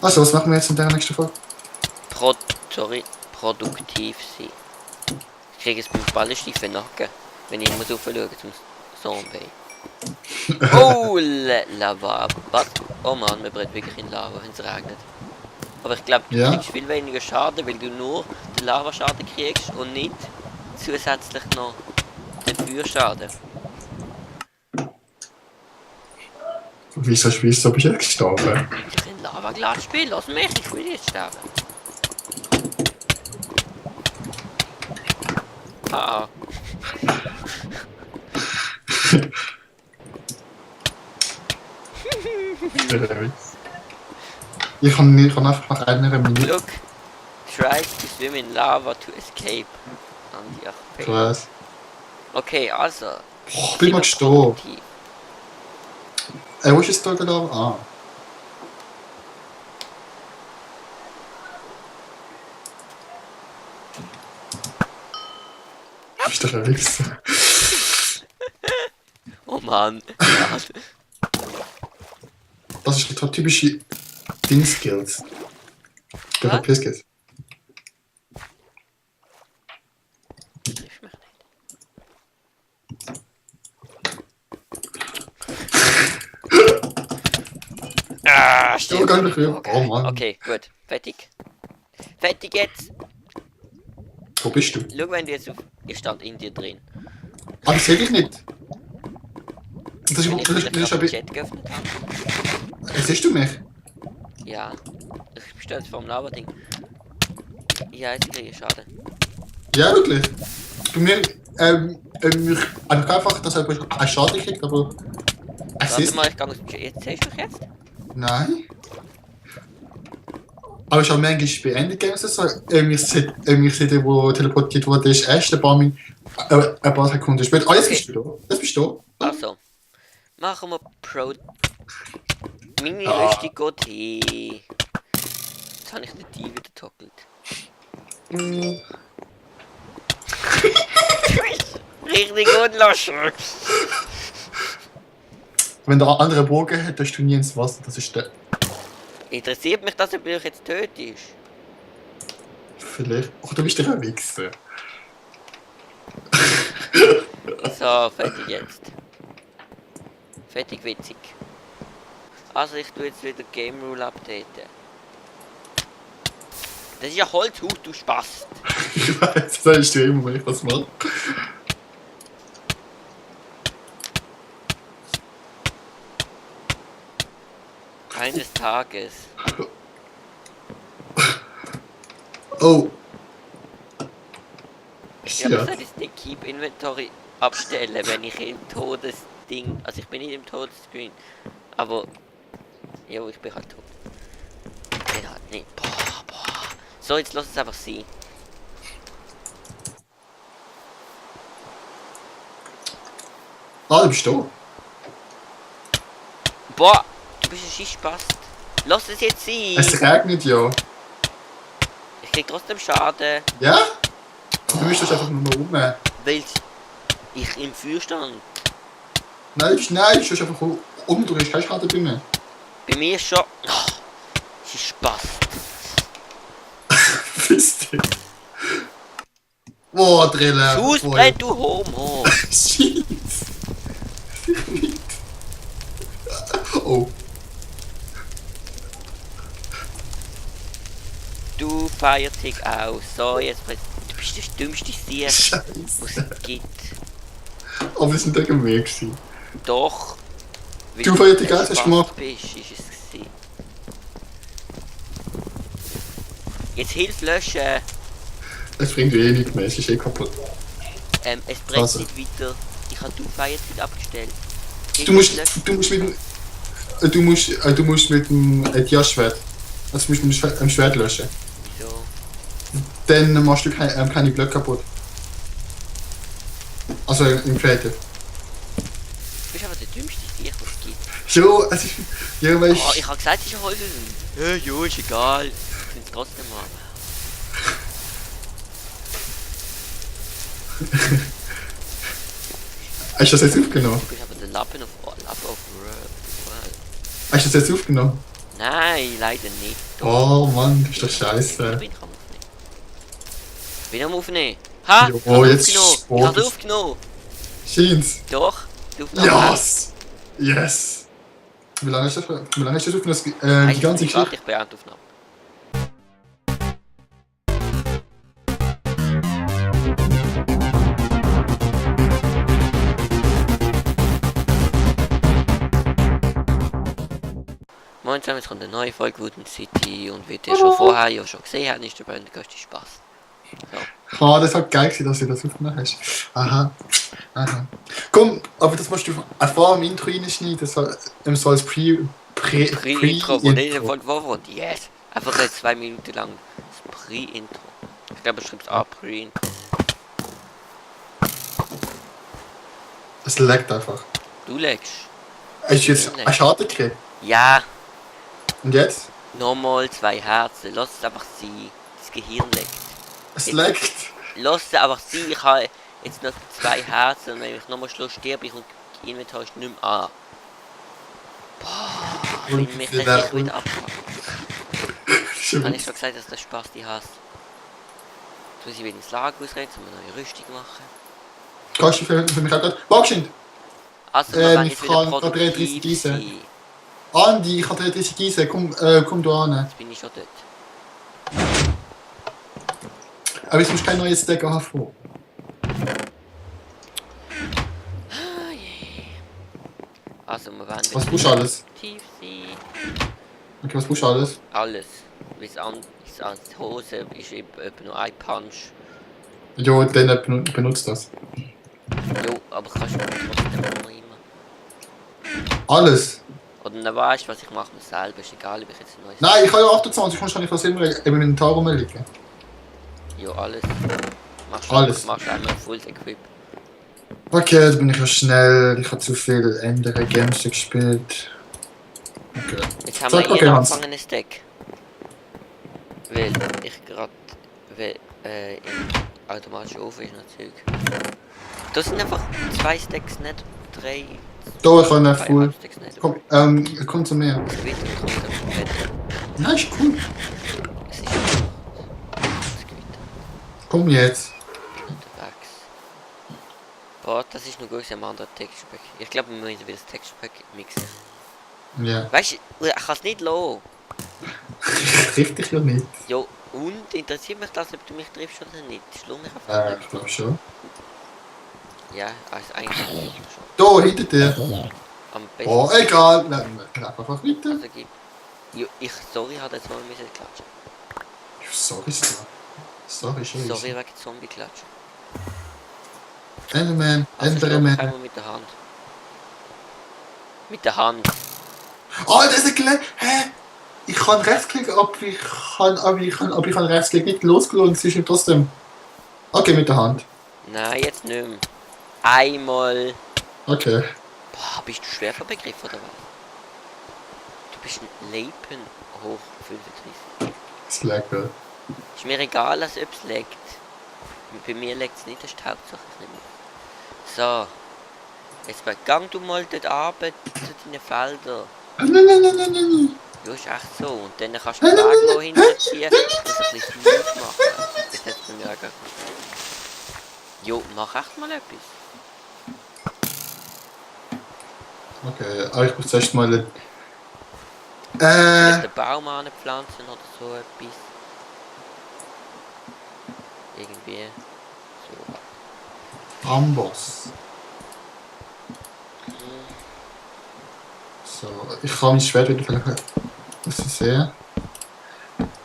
Also, was machen wir jetzt in der nächsten Folge? Produktiv sein. Ich kriege es beim Ballenstief Nacken, wenn ich muss aufschauen zum Zombie. Oh, Lava. Was? Oh Mann, wir brennen wirklich in Lava, wenn es regnet. Aber ich glaube, du kriegst viel weniger Schaden, weil du nur den Lavaschaden kriegst und nicht zusätzlich noch den Feuerschaden. Wieso spielst du so bis jetzt gestorben? Ich in Lava-Glas spielen, lass mich, ich will jetzt sterben. Ah. Ich kann einfach nach einer Minute. Look, try to swim in lava to escape. An die Ich weiß. Okay, also. Boah, bleib mal gestorben. Wo ist es da gelaufen? Ah. Du bist doch ein Wichser. Oh Mann. Das ist total typische Ding-Skills. PvP-Skills. Ah, stimmt. Oh Mann. Okay, gut. Fertig. Fertig jetzt. Wo bist du? Schau, wenn du jetzt auf... Ich stand in dir drin. Ah, ich seh dich nicht. Das ist Wenn ich den überhaupt nicht. Chat geöffnet habe. Siehst du mich? Ja. Ich bin stolz vom Lava-Ding. Ja, jetzt kriege ich Schaden. Ja, wirklich. Bei mir, ich einfach, dass er einen Schaden kriegt, aber... Warte mal, ich kann aus dem Chat. Jetzt siehst du mich jetzt? Nein. Aber ich habe manchmal bei Endgames so, ich sehe, wo teleportiert wurde, ist erst ein paar Sekunden später. Ah, jetzt bist du da. Jetzt bist du da. Also. Machen wir Pro... Meine Rüstung geht hin. Jetzt habe ich den Tee wieder getockelt. Richtig gut lassen. Wenn der andere Bogen hat, hast du nie ins Wasser. Das ist der... Interessiert mich das, ob du jetzt tot ist? Vielleicht... Ach, du bist doch ein Wichser. So, fertig jetzt. Fertig witzig. Also ich tue jetzt wieder Game Rule updaten. Das ist ja Holzhut, du Spast. Ich weiß, das sagst du immer, wenn ich das mache. Eines Tages. Oh. Ja, aber soll ich den Keep Inventory abstellen, wenn ich im Todesding... Also ich bin nicht im Todesscreen. Aber... Jo, ich bin halt tot. Nein, halt nicht. Boah. So, jetzt lass es einfach sein. Ah, du bist da. Boah, du bist ein Schießspast. Lass es jetzt sein. Es regnet ja. Ich krieg trotzdem Schaden. Ja? Du müsstest einfach nur noch rum. Weil ich im Feuer stand. Nein, du bist einfach um, du hast keinen Schaden bei mir. Bei mir schon. Oh, Schießspast. Wisst ihr? Boah, Drille. Schuss brennt, du Homo. Shit. Oh. Du feierst dich aus. So, jetzt du bist der dümmste Tier, Scheiße. was es gibt. Aber wir sind ja gemein gewesen. Doch. Weil Du feierst dich ein aus, hast du Spast gemacht? bist, ist es gewesen. Jetzt hilf löschen. Es bringt eh nichts mehr, es ist eh kaputt. Es brennt Also. nicht weiter. Ich habe du jetzt wieder abgestellt. Du musst mit dem Diaschwert. Also du musst mit dem Schwert löschen. Wieso? Dann machst du keine Blöcke kaputt. Also im Creative. Du bist aber der dümmste Tier, was es gibt. Jo, es ist... Ja, weil Oh, ich habe gesagt, es ist ein Holz. Jo, ist egal. Ich finde es trotzdem mal. Hast du das jetzt aufgenommen? Du bist aber der Lappen auf World. Hast du das jetzt aufgenommen? Nein, leider nicht. Oh Mann, das ist doch scheiße. Ich bin am Aufnehmen. Ich bin am Aufnehmen. Ha! Jo, Ich hab's jetzt aufgenommen. Ich hab's sport. aufgenommen. Scheint's. Doch. Die Aufnahme Yes! Yes! Wie lange ist das auf das, die Heißt es ganze nicht, warte, Geschichte? ich beende die Aufnahme. Moin zusammen, jetzt kommt eine neue Folge Wooden City und wie ihr schon vorher ja schon gesehen habt, ist dabei der größte Spaß. So. Ah, das hat geil gewesen, dass du das aufgenommen hast. Aha. Aha. Komm, aber das musst du vor dem Intro reinschneiden, das soll als Pre-Intro, wo der von vorkommt. Yes! Einfach jetzt 2 Minuten lang das Pre-Intro. Ich glaube, ich schreibe es an, Pre-Intro. Es leckt einfach. Du legst. Hast du jetzt einen Schaden gekriegt? Ja, Und jetzt? nochmal 2 Herzen. Lass es einfach sein. Das Gehirn leckt. Es leckt. Lass es einfach sein. Ich habe jetzt noch 2 Herzen und wenn ich nochmal Schluss sterbe, ich und das Inventar ist nicht mehr an. Boah, ich will mich nicht wieder abpacken. Habe ich schon gesagt, dass das Spaß die hast. Jetzt muss ich wieder ins Lager ausreden, um eine neue Rüstung machen. Kannst du für mich auch gerade... Boxend! Also, wir werden ich jetzt wieder kann produktiv gerade sein. Andi, ich kann 33 Gießen, komm du an. Jetzt bin ich schon dort. Aber ich muss kein neues Deck haben. Ah, je. Also, wir werden Was brauchst du alles? tief sein. Okay, was brauchst du alles? Alles. Bis an die Hose ist eben etwa nur ein Punch. Jo, dann benutzt das. Jo, aber kannst du trotzdem noch immer. Alles? Oder dann weißt du, was ich mache mir selber. Ist egal, ob ich jetzt ein neues. Nein, ich habe ja 28, ich muss schon nicht was immer im Inventar rumliegen. Jo, alles. Alles. Machst einmal Full Equip. Okay, jetzt bin ich ja schnell. Ich habe zu viel andere Games gespielt. Okay. Jetzt haben Sag, wir okay, ein Hans. angefangenes Deck. Weil ich gerade im automatischen Ofen ist noch Zeug. Das sind einfach 2 Stacks, nicht 3. Da, ich habe einen 2,5 Full. Stacks nicht. Komm zu mir. Das Gewitter kommt auf dem Bett. Nein, ist cool. Es ist einfach das Gewitter. Komm jetzt. Unterwegs. Boah, das ist noch gut am anderen Textpack. Ich glaube, wir müssen wieder das Textpack mixen. Ja. Weißt du, ich kann es nicht lassen. Trifft dich ja nicht. Jo, und interessiert mich das, ob du mich triffst oder nicht? Schlau mich einfach Ich glaube schon. Ja, also eigentlich schon. Da, hinter dir. Am besten. Oh, egal. Nein, einfach weiter. Also gib. Jo, sorry, hat jetzt mal müssen klatschen. Sorry, Sorry, scheiße. Sorry wegen Zombie-Klatschen. Enderman, Also Enderman. einmal mit der Hand. Mit der Hand. Oh, das ist ein Glück. Hä? Ich kann rechtsklicken, aber ich kann rechtsklicken nicht losgelassen. Es ist trotzdem. Okay, mit der Hand. Nein, jetzt nicht mehr. Einmal. Okay. Boah, bist du schwer von Begriff oder was? Du bist ein Leben hoch 35. Das lecker. Ist mir egal, als ob es leckt. Bei mir leckt es nicht, das ist die Hauptsache nicht mehr. So. Jetzt gang du mal dort runter zu deinen Feldern. Nein. Ja, ist echt so. Und dann kannst du den Weg noch hinterziehen und ein bisschen Smooth machen. Das hat bei mir auch gemacht. Jo, mach echt mal etwas. Okay, aber ich muss zuerst mal. Vielleicht den Baum anpflanzen oder so etwas. Irgendwie. So. Amboss. Hm. So, ich kann mein Schwert wieder vielleicht. Muss ich sehen.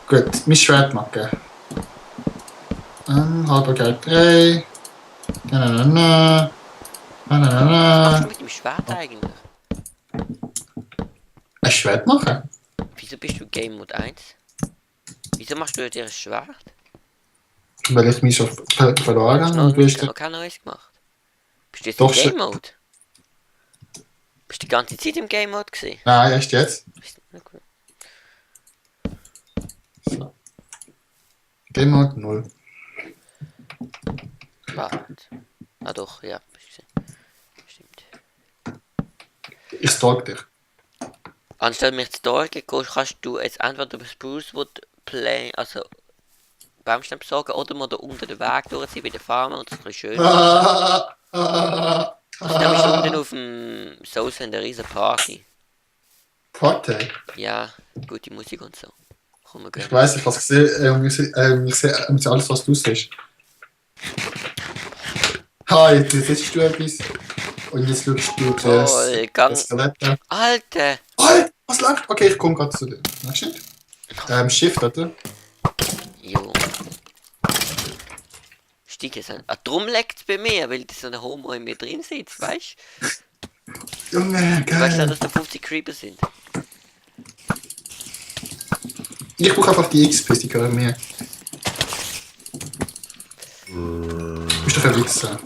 Gut, mein Schwert machen. Haltbarkeit 3. Was machst du mit dem Schwert eigentlich? Ein Schwert machen? Wieso bist du Game Mode 1? Wieso machst du dir ein Schwert? Weil ich mich schon verloren Hast habe du und du hast noch kein neues gemacht? Bist du jetzt Doch, im Game Mode? Bist du die ganze Zeit im Game Mode gewesen? Nein, erst jetzt. Na gut. So. Game Mode 0. Warte. Ah doch, ja. Stimmt. Ich stalk dich. Anstatt mich zu torgen, kannst du jetzt entweder über Sprucewood Play, also Baumstämme besorgen, oder mal da unten den Weg durchziehen bei den Farmen und das ist ein bisschen schön. Also da bist du unten auf dem Souls eine riesen Party. Party? Ja, gute Musik und so. Komm, wir Ich gehen. weiß, ich habe es gesehen, ich sehe alles, was du siehst. Hi, jetzt siehst du etwas. Und jetzt schaust du Voll, Gang. das Skelett. Alter! Halt, was läuft? Okay, ich komme gerade zu dir. Shift, oder? Jo. Stieg jetzt an. Ah, drum leckt's bei mir, weil so ein Homo in mir drin sitzt, weißt Junge, du? Weißt du, geil. dass da 50 Creeper sind? Ich brauche einfach die XP, die gehören mir. Du bist doch ein Wichser.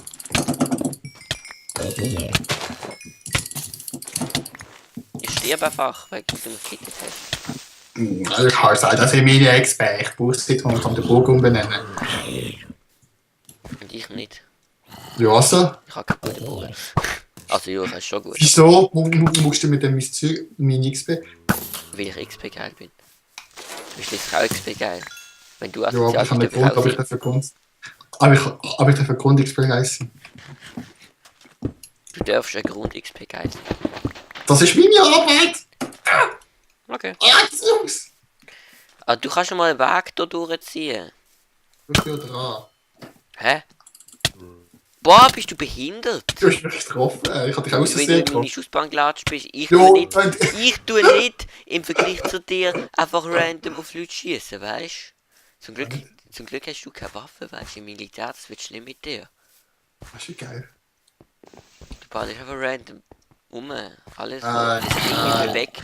Ich sterbe einfach, weil du mich gekittet hast. Ich kann sagen, das sind meine XP. Ich brauche es nicht, um den Bogen umbenennen. Und ich nicht. Ja, also. Ich habe keinen guten Bogen. Also ja, das ist schon gut. Wieso musst du mit dem meine XP? Weil ich XP geil bin. Du bist jetzt auch XP geil. Wenn du Ja, aber ich asozial habe nicht bist, Grund, aber ich darf dafür Grund. Aber ich dafür Grund XP heißen. du darfst ein Grund XP geil sein. Das ist meine Arbeit! Okay. Jetzt, Jungs! Ah, du kannst schon mal einen Weg da durchziehen. Ich bin dran. Hä? Boah, bist du behindert? Du hast mich getroffen, ich hatte dich aus Wenn du Versehen in meine getroffen. Schussbahn gelatscht bist, ich Ja, tue nicht, und- ich tue nicht im Vergleich zu dir einfach random auf Leute schießen, weißt du? Zum Glück hast du keine Waffe, weißt du? Im Militär, das wird schlimm mit dir. Das ist ja geil. Du ballst einfach random alles so, Nein, das Ding nein. ist bewegt.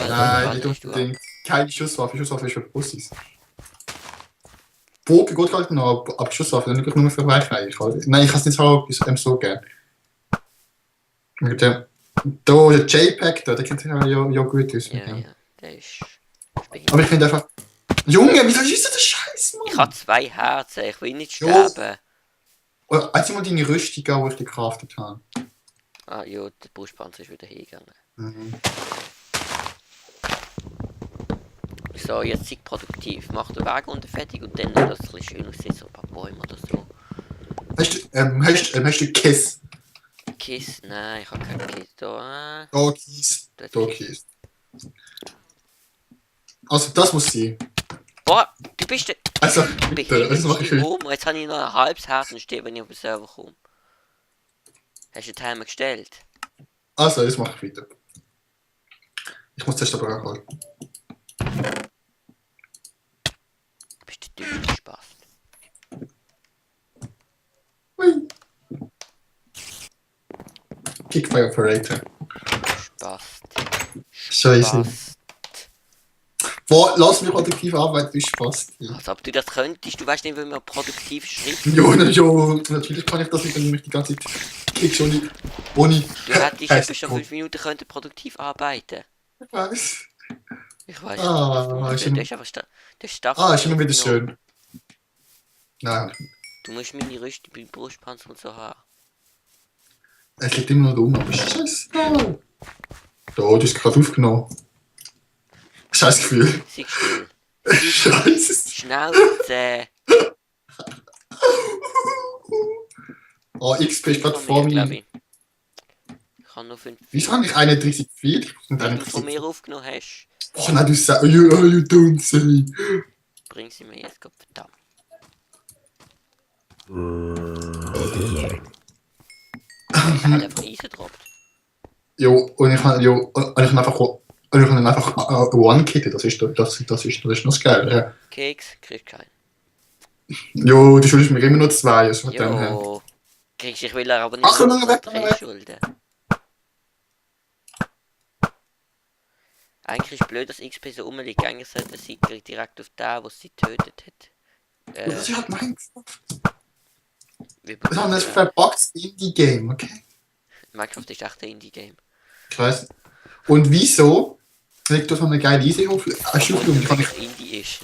Nein, nicht unbedingt. Keine Schusswaffe. Schusswaffe ist für Pussys. Bogen geht halt noch, aber Schusswaffe nicht nur für Weichei. Nein, ich kann es nicht so gern. Mit dem. Da, der JPEG, der kennt sich ja gut aus. Mit Ja, dem. ja, der ist Aber ich finde einfach. Junge, wieso ist das Scheiß, Ich Mann? habe 2 Herzen, ich will nicht Jo. sterben. Einmal deine Rüstung an, die ich gecraftet habe. Ah ja, der Brustpanzer ist wieder hingegangen. Mhm. So, jetzt sei produktiv. Mach den Weg unten fertig und dann, dass es ein bisschen schön aussieht, so ein paar Bäume oder so. Hast du Kiss? Kiss? Nein, ich habe keinen Kiss da. Da Kies. Das Da Kiss. Kies. Also, das muss sein. Boah, du bist der Also, bitte, das mache ich behinderte nicht. Homo. Jetzt habe ich noch ein halbes Herz und stehe, wenn ich auf den Server komme. Hast du den Timer gestellt? Also, das mache ich weiter. Ich muss zuerst aber auch holen. Du bist der dümmste Spaß. Hui. Kickfire Operator. Spaß. Scheiße. Boah, lass mich produktiv arbeiten, du Spaß. Also, ob du das könntest, du weißt nicht, wie man produktiv schreibt. Jo, natürlich kann ich das nicht, wenn ich mich die ganze Zeit klickst ohne. Du hättest etwa schon 5 Minuten können produktiv arbeiten. Ich weiß. Ich weiß Ah, nicht. ist Du hast einfach Staffel. Ah, ist immer wieder schön. Nein, Du musst meine Rüstung beim Brustpanzer und so haben. es liegt immer noch rum, aber scheiße. Da, du hast gerade aufgenommen. Scheiß Gefühl. Sei still. Scheiße. Schnauze. Oh, XP ist gerade vor glaub mir. ich. Ich habe nur 5. Wieso habe ich 31 gefehlt? Und Wenn du 31. von mir aufgenommen hast, Oh nein, du sagst, you don't say. bring sie mir jetzt gerade verdammt. Ich habe einfach Eisen gedroppt. Jo, und ich habe ihn einfach one-kittet, das ist noch das Geile. Ja. Keks, kriegst keinen. Jo, du schuldest mir immer noch 2, also von dem her. Jo. Kriegst ich will er aber nicht Ach, komm, weg, komm, 3 weg. schulden. Eigentlich ist blöd, dass XP so rumliegt. Eigentlich sollte sie direkt auf den, was sie tötet hat. Und das ist halt Minecraft. Wie Das ist halt ein verpacktes Indie-Game, okay? Minecraft ist echt ein Indie-Game. Ich weiß. Und wieso liegt da so eine geile Easy-Auflösung? Ich kann nicht. Indie ist.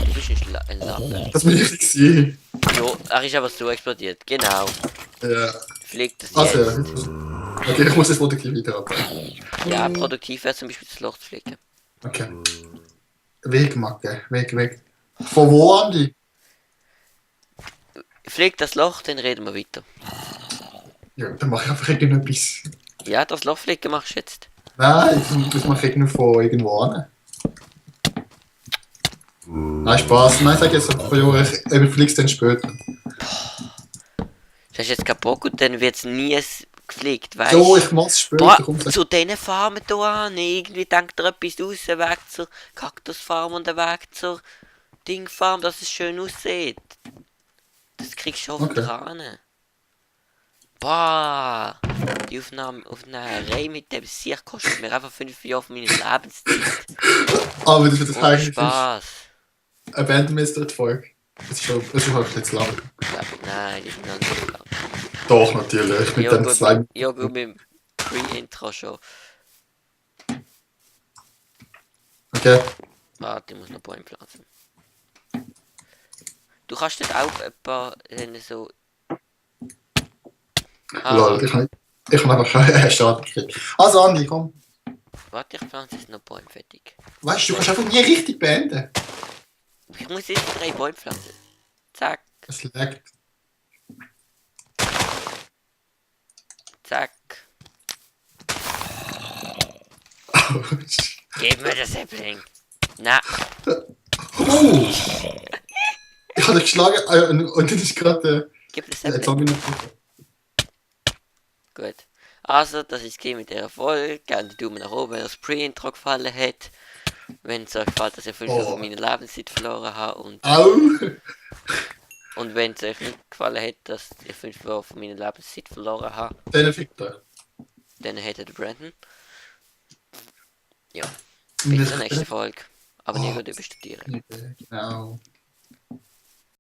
Du bist ein Lappen. Das bin ich nicht gesehen. Jo, er ist aber so explodiert. Genau. Ja. Fliegt das Also, jetzt. Okay, ich muss jetzt produktiv weiterarbeiten. Ja, produktiv wäre zum Beispiel das Loch zu flicken. Okay. Wegmacke, Weg. Von wo, Andi? Flieg das Loch, dann reden wir weiter. Ja, dann mache ich einfach irgendetwas. Ja, das Loch flicken machst du jetzt. Nein, das mache ich irgendwie von irgendwo an. Nein, Spaß. Nein, sag jetzt einfach, ja, ich flieg's dann später. Du hast jetzt keinen Bock und dann wird es nie gepflegt, weißt So, du? ich mach's Boah, später. Komm, sag. zu diesen Farmen hier an. Irgendwie denkt er etwas aus, ein Weg zur Kaktusfarm und ein Weg zur Dingfarm, dass es schön aussieht. Das kriegst du oft Okay. ran. Boah, die Aufnahmerei mit dem Sieg kostet mir einfach 5 Jahre von meiner Lebenszeit. Aber das wird das Ohne eigentlich ist. Spaß. Abandonment ist die Folge. Das ist schon halt nicht zu lang. Nein, die sind noch nicht lang. Doch, natürlich. Mit den zwei. Ja, gut, mit dem Pre-Intro schon. Okay. Warte, ich muss noch Bäume pflanzen. Du kannst dort auch ein paar so... Lol, ich kann einfach einen Start gekriegt. Also, Andi, komm. Warte, ich pflanze jetzt noch Bäume fertig. Weißt du, du kannst einfach nie richtig beenden. Ich muss jetzt 3 Bäume pflanzen. Zack, Es laggt. zack. Gib mir das Säppling. Na, Oh! Ich habe dich geschlagen und das ist gerade. gib das Jetzt Säppling. haben wir noch. Gut. Also, das ist es mit der Folge. Gerne die Daumen nach oben, wenn das Pre-Intro gefallen hat. Wenn es euch gefällt, dass ich 5 Jahre von meiner Lebenszeit verloren habe. Au! Und wenn es euch nicht gefallen hat, dass ich 5 Jahre von meiner Lebenszeit verloren habe, Den fickt euch. dann hätte der Brandon. Ja. Bis zur nächsten Folge. Aber nie gut über studieren. Genau.